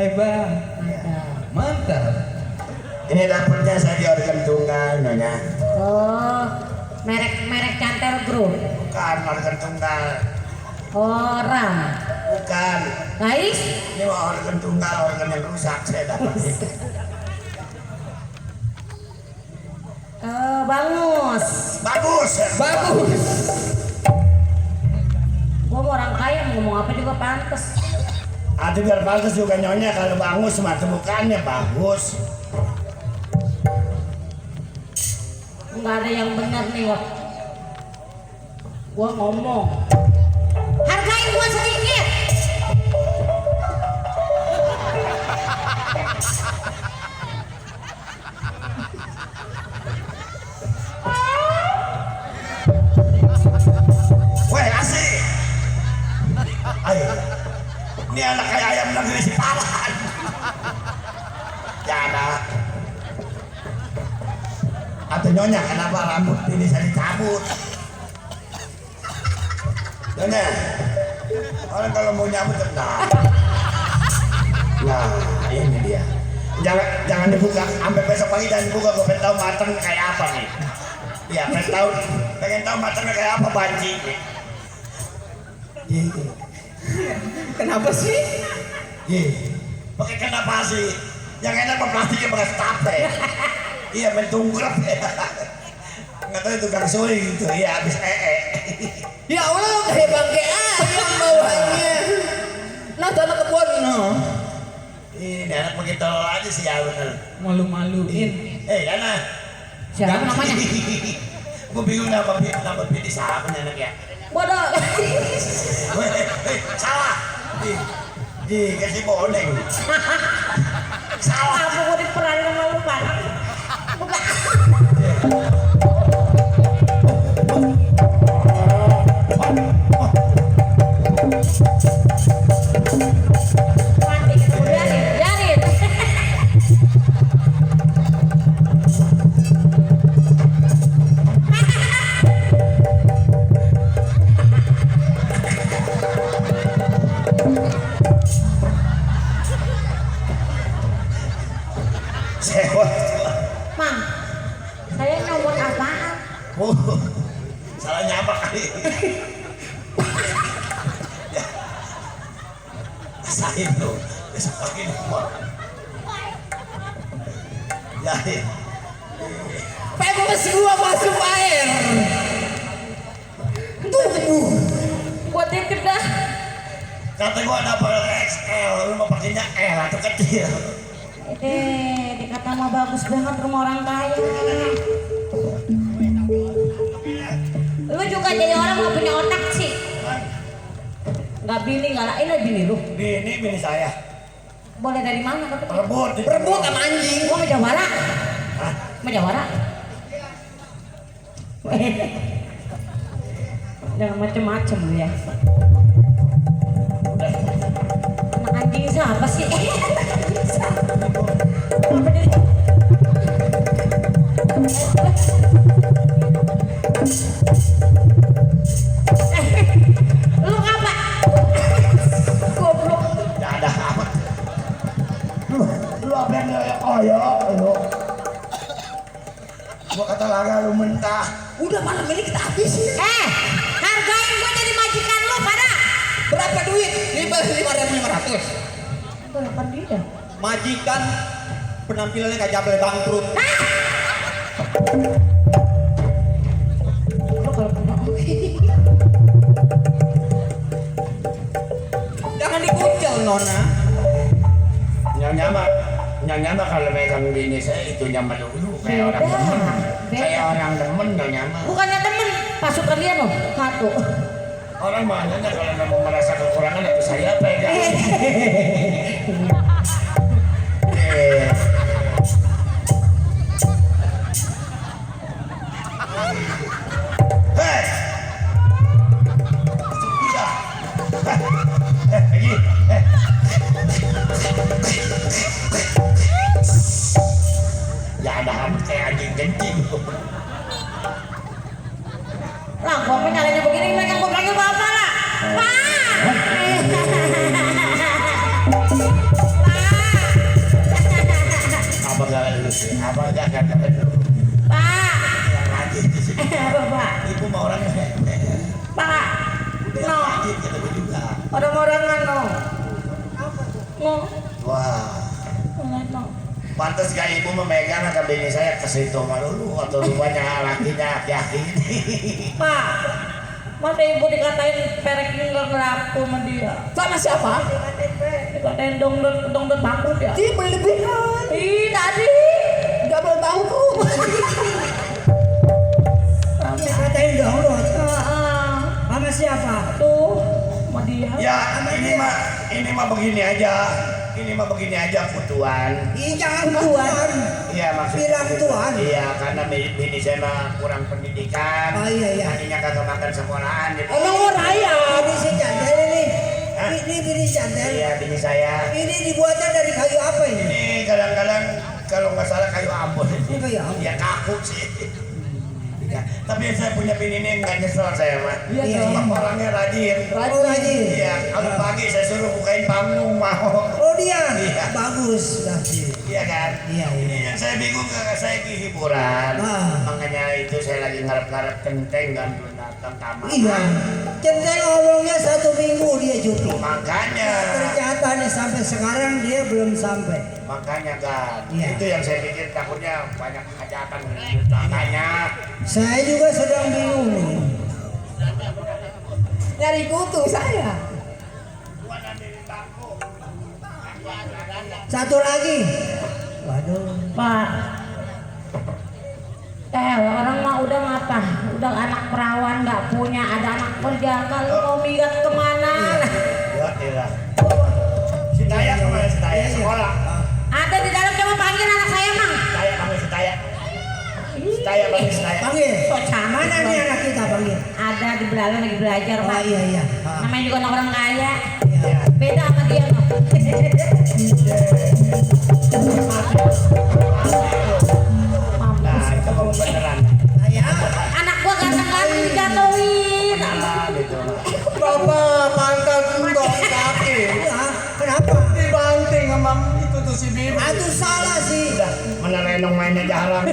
Hebat. Mantap. Ini dapatnya saya di organ tunggal, Nyonya. Oh, merek Cantel Group. Bukan organ tunggal. Orang. Bukan. Guys, Ini organ tunggal, organ yang rusak saya dapat. Bagus. Bagus. Bagus. Gua mau orang kaya ngomong apa juga pantas. Itu biar bagus juga Nyonya, kalau bagus mah bukannya bagus. Nggak ada yang benar nih, Wak. Gua ngomong. Hargain gua sedikit. Weh, asik. Ayo. Ini anak kayak ayam negeri Sipalan. Ya ada. Atau Nyonya, kenapa rambut ini saya dicabut? Nyonya, orang kalau mau nyabut tenang. Nah, ini dia. Jangan dibuka sampai besok pagi, dan dibuka. Gue pengen tahu matang kayak apa nih. Iya, pengen tahu matangnya kayak apa banci. Kenapa sih? Pakai kenapa sih? Yang enak mah plastiknya bekas tape. Iya, mentungkrap ya. Nggak tahu itu tukang suling gitu. Iya, habis Ya Allah, kayak bangke ayam bawahnya. Nah, tanah kebun no. Ini anak begitu aja sih ya bener. Malu-maluin. Yana. Siapa namanya? Gue bingung nama pilih siapa nih anak ya. Bodoh. Salah. Kasih boneng. Salah. Apa gua diperanin sama lu, Pak? Bukan. Mati ketemu biarin. Sewot. Mang, saya nyomot apaan? Salah nyapak kali. Ya. Rasain tuh. Besok pagi rumah. Ya. Pebos gua masuk air. Tubuh. Gua titip dah. Kata gua double XL, lu mau pakainya L atau kecil. Dikata mah bagus banget rumah orang kaya. Lu juga jadi orang nggak punya otak sih. Nggak bini, nggak lain lah bini lu. Bini saya. Boleh dari mana? Rebut. Rebut sama anjing. Gua Majawara. Hah? Majawara. Jangan macem-macem lu ya. Anak anjing siapa sih? Apa dia? Lu apa? Goblok. Gak ada amat. Lu apa yang lu? Gua kata laga lu mentah. Udah malam ini kita habisin. Hargain gua jadi majikan lu pada. Berapa duit? 5.500. Berapa dia? Majikan penampilannya kayak Jabal bangkrut. Lu kalau punya Jangan dikucil Nona. Nyonya mah kalau megang bini saya itu nyaman dulu kayak orang Beda. demen. Beda. Kayak orang demen nyonya mah. bukannya temen pasukan dia loh satu. Orang mana kalau mau merasa kekurangan itu saya pegang. Hei! Bisa. Lagi. Ya ada rambut kayak anjing kencing. Lah gua nyalanya begini megang gua panggil bapak lah. Pak. Pak. sih. Apa enggak dulu? Pak. Yang rajin di sini. Apa Pak? Ibu mau orang Pak. No. rajin kita juga. Orang-orangan no. No. Wah. No. Pantas gak ibu memegang ke bini saya ke situ dulu atau rupanya lakinya aki-aki ini. Pak. Masa ibu dikatain pereknya nggak ngelaku sama dia? Sama siapa? Dikatain dongdon bangkrut ya? Dia berlebihan. Ih tadi. Double bangkrut. Dikatain download Heeh. sama siapa? Tuh, sama dia. Ya ini mah begini aja kutuan. Ih jangan tuan. Iya maksudnya. Bilang tuan. Iya karena bini saya mah kurang pendidikan. Oh, iya. Tadinya kagak makan sekolahan. Jadi, Emang raya. Ini si Candel ini. Hah? Ini bini Candel. iya bini saya. Ini dibuatnya dari kayu apa ini? Ini kadang-kadang kalau nggak salah kayu ambon. Oh, kayu ambon. Ya kaku sih. Ya, tapi saya punya bini ini nggak nyesel saya mah. Iya, Sebab iya. orangnya rajin. Oh rajin. Iya, kalau pagi saya suruh bukain panggung mau. Oh dia. Iya. Bagus berarti. Iya kan? Iya, iya. Ini yang saya bingung kakak saya di hiburan. Ah. Makanya itu saya lagi ngarep-ngarep kenteng gandul datang taman. Iya. Centeng ngomongnya 1 minggu dia cuti. Makanya. Ternyata nih sampai sekarang dia belum sampai. Makanya kan. Iya. Itu yang saya pikir takutnya banyak kejahatan. Makanya. Saya juga sedang bingung nih. Nyari kutu saya. Satu lagi. Waduh. Pak. Orang mah udah ngapa? Udah anak perawan nggak punya, ada anak kerja. Kalau mau minggat kemana? Ya iya. Si Taya kemana si Taya? Sekolah. Ada di dalam, coba panggil anak saya mang. Taya panggil si Taya. Si Taya panggil si Taya. Panggil. Kocak. Mana nih anak kita panggil? Ada di belakang lagi belajar Oh pak. iya iya. Namanya juga anak orang kaya. Iya. Beda sama dia no. Nah itu kamu beneran. Saya. Anak gua ganteng-ganteng dijatuhin. Nah gitu. Bapak pangkat dong kaki. Ya, kenapa? Dibanting sama itu tuh si Bibi. Aduh salah sih. Udah mana renong mainnya jarang.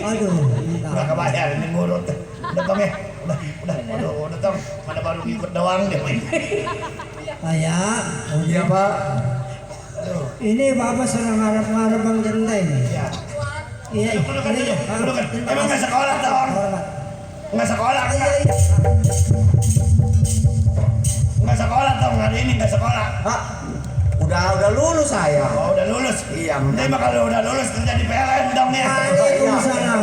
Aduh. Udah kebayar ini ngurut. Udah tong ya. Udah tong. Mana baru ikut doang deh. Saya. Iya Pak. Ini bapak sedang ngarep-ngarep Bang Centeng. Ya. Iya. Dulu kan. Emang nggak sekolah dong. Nggak sekolah Iya. enggak. Iya. Nggak sekolah dong hari ini nggak sekolah. Pak, udah lulus saya. Oh udah lulus. Iya. Tapi mah kalau udah lulus kerja di PLN dong ya. Waalaikumsalam.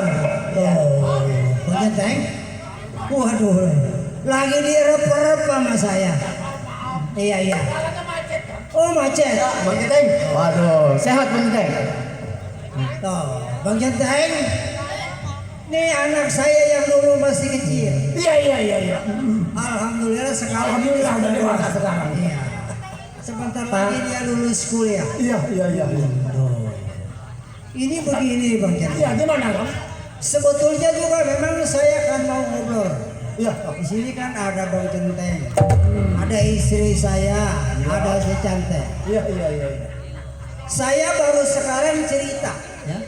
Tuh. Bang Centeng. Waduh. Lagi direp-rep sama saya. Iya iya. Oh macet. Bang Centeng. Waduh, sehat Bang Centeng. Tuh, Bang Centeng. Nih anak saya yang dulu masih kecil. Iya. Alhamdulillah sekarang Alhamdulillah sudah udah dewasa sekarang. Iya. Sebentar lagi dia lulus kuliah. Iya. Ini begini Bang Centeng. Iya gimana dong? Sebetulnya juga memang saya akan mau ngobrol. Iya. Di sini kan ada Bang Centeng, ada istri saya, ada si Cantek. Iya. Saya baru sekarang cerita, ya,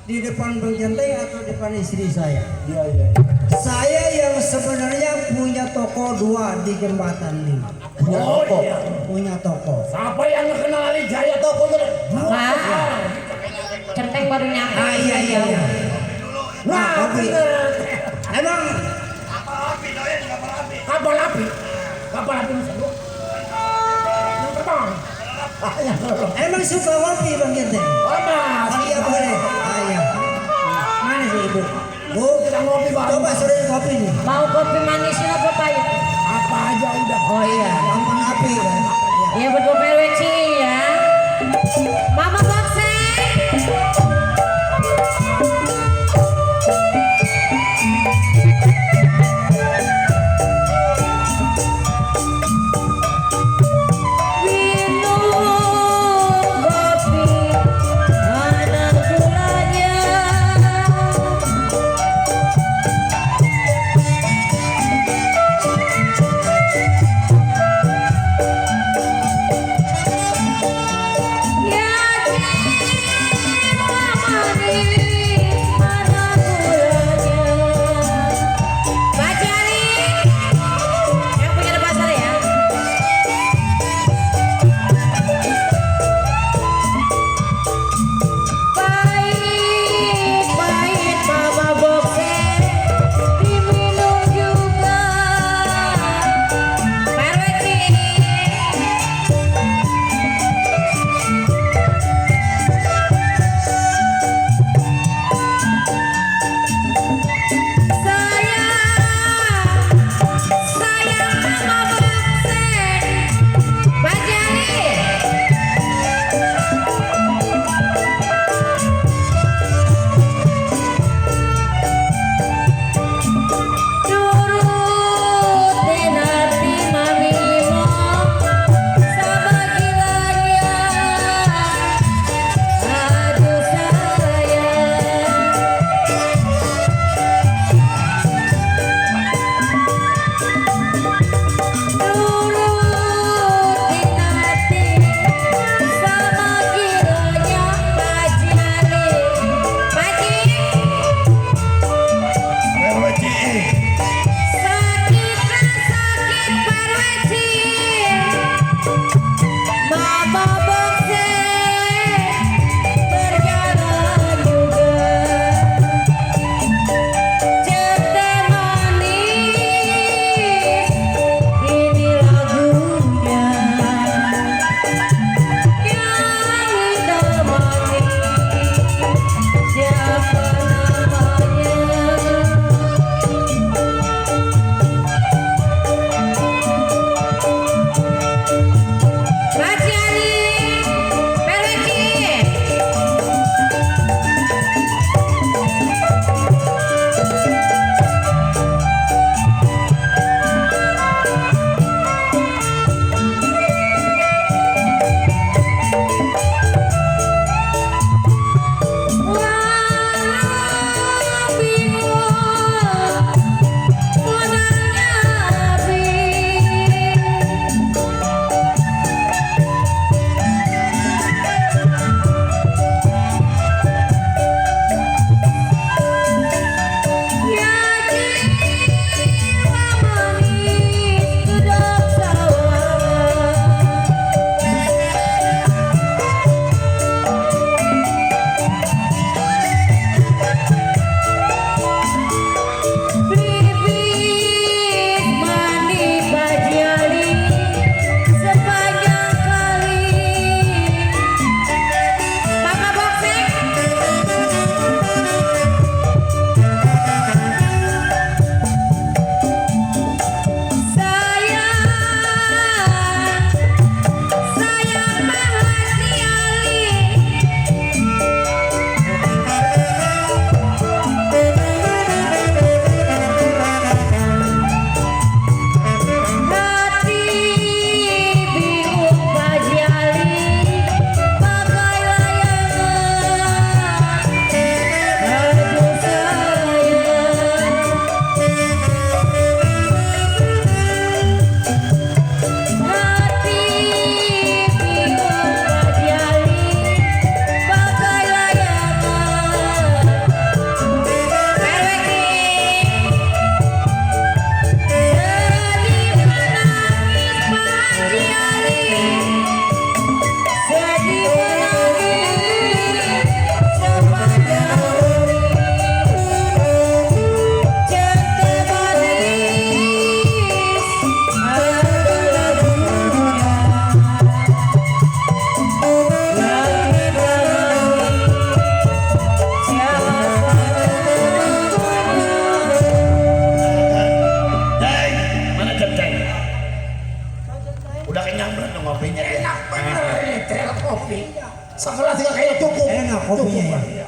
di depan Bang Centeng atau depan istri saya. Iya. Saya yang sebenarnya punya toko 2 di Jembatan 5. Oh iya. Punya toko. Siapa yang kenali Jaya Toko itu? Pak. Centeng baru nyampe. Iya. Nah, kopi. Emang Kapal api. Yang terbang. emang suka kopi Bang Centeng? Mas. Oh iya boleh. Ah, iya. Mana sih ibu? Bu, Kita ngopi Bang. coba sering kopi nih. Mau kopi manisin apa pahit? Apa aja udah. Oh iya. Gampang api kan? Ya berdua PWC ya. Mama boxer.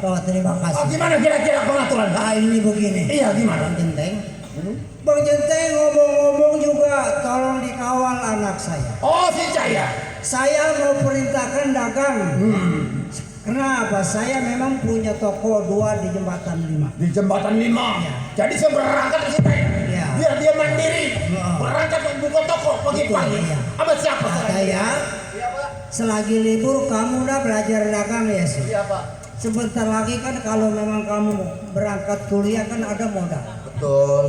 Oh, terima Oh, kasih. gimana kira-kira pengaturan? Nah, ini begini. Iya, gimana? Bang Genteng. Bang Genteng ngomong-ngomong juga tolong dikawal anak saya. Oh, si Jaya. Saya mau perintahkan dagang. Kenapa? Saya memang punya toko 2 di Jembatan 5. Di Jembatan 5. Jadi saya berangkat ke situ. Iya. Biar dia mandiri. Heeh. Berangkat untuk buka toko pagi-pagi. Betul, iya. Apa siapa Nah, sekarang? saya selagi libur kamu udah belajar dagang ya sih. Iya Pak. Sebentar lagi kan kalau memang kamu berangkat kuliah kan ada modal. Betul.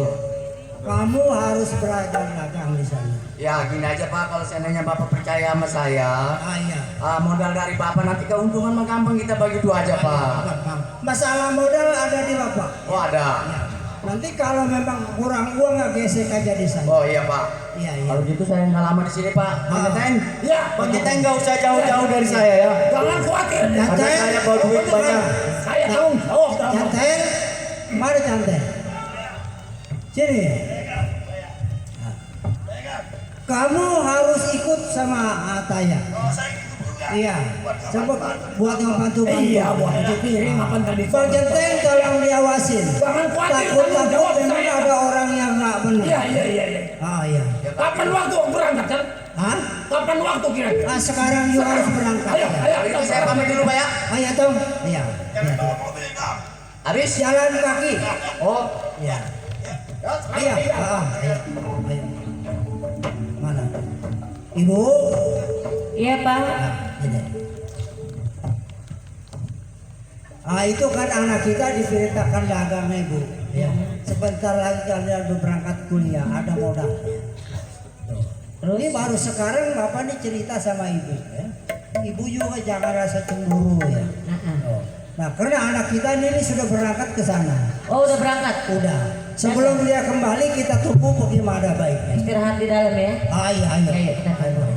Kamu harus belajar dagang di sana. Ya gini aja Pak, kalau seandainya Bapak percaya sama saya, Iya. modal dari Bapak nanti keuntungan mah gampang kita bagi 2 aja Pak. Gampang. Masalah modal ada di Bapak. Oh ada. Ya. Nanti kalau memang kurang uang nggak gesek aja di sana. Oh iya Pak. Iya, iya. Kalau gitu saya nggak lama di sini Pak. Bang Genteng. Ya, Bang Genteng nggak usah jauh-jauh dari saya ya. jangan khawatir. Karena saya bawa duit banyak. Saya tahu. Oh, tahu. Cantel, mari Cantel. Sini. Kamu harus ikut sama Ataya. Oh, saya ikut juga. Iya. Coba buat yang bantu. Iya, buat cuci piring makan tadi. Bang Genteng tolong diawasin. Jangan khawatir. Takut-takut Jawab memang saya. ada orang yang nggak benar. Iya, iya, iya, iya. Ah iya. Kapan waktu berangkat kan? Hah? Kapan waktu kira-kira? Ah sekarang juga harus berangkat. Ayo, Ya. ayo, Kalau itu saya pamit dulu Pak ya. Ayo Tom. Iya. Jangan bawa mobil kau. Habis? Jalan kaki. Oh. Iya. Iya. Ayo. Mana? Ibu. Iya Pak. Ini. Ah itu kan anak kita diperintahkan dagang ibu. Ya. Sebentar lagi kalian berangkat kuliah, ada modal. Tuh. Ini baru sekarang bapak nih cerita sama ibu. Ya. Ibu juga jangan rasa cemburu ya. Oh. Nah karena anak kita ini sudah berangkat ke sana. Oh udah berangkat. Udah. Sebelum dia kembali kita tunggu bagaimana baiknya. Istirahat di dalam ya. Ayo, ayo. Ayo kita tunggu.